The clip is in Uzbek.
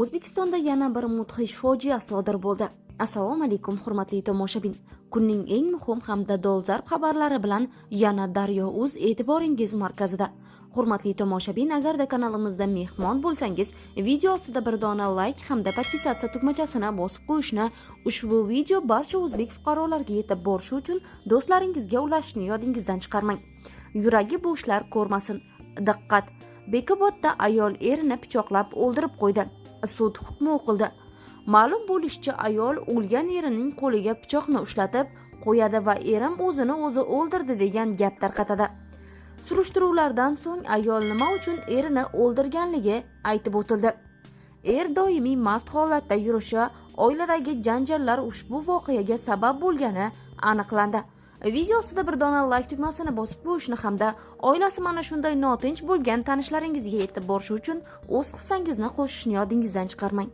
O'zbekistonda yana bir mudhish fojia sodir bo'ldi. Assalomu alaykum, hurmatli tomoshabin. Kunning eng muhim hamda dolzarb xabarlari bilan yana Daryo Uz e'tiboringiz markazida. Hurmatli tomoshabin, agarda kanalimizda mehmon bo'lsangiz, video ostida bir dona like hamda подписаться tugmachasini bosib qo'yishni, ushbu video barcha o'zbek fuqarolariga yetib borishi uchun do'stlaringizga ulashishni yodingizdan chiqarmang. Yuragi bo'shlar ko'rmasin. Diqqat! Bekobodda ayol erini pichoqlab o'ldirib qo'ydi. Sud hukmi o'qildi. Ma'lum bo'lishicha, ayol o'lgan erining qo'liga pichoqni ushlatib qo'yadi va "Erim o'zini o'zi o'ldirdi" degan gap tarqatadi. Surishtiruvlardan so'ng ayol nima uchun erini o'ldirganligi aytib o'tildi. Er doimiy mast holatda yurishi, oiladagi janjallar ushbu voqeaga sabab bo'lgani aniqlandi. Video ostida bir dona like tugmasini bosib qo'yishni hamda oilasi mana shunday notinch bo'lgan tanishlaringizga yetib borishi uchun o'z hissangizni qo'shishni yodingizdan chiqarmang.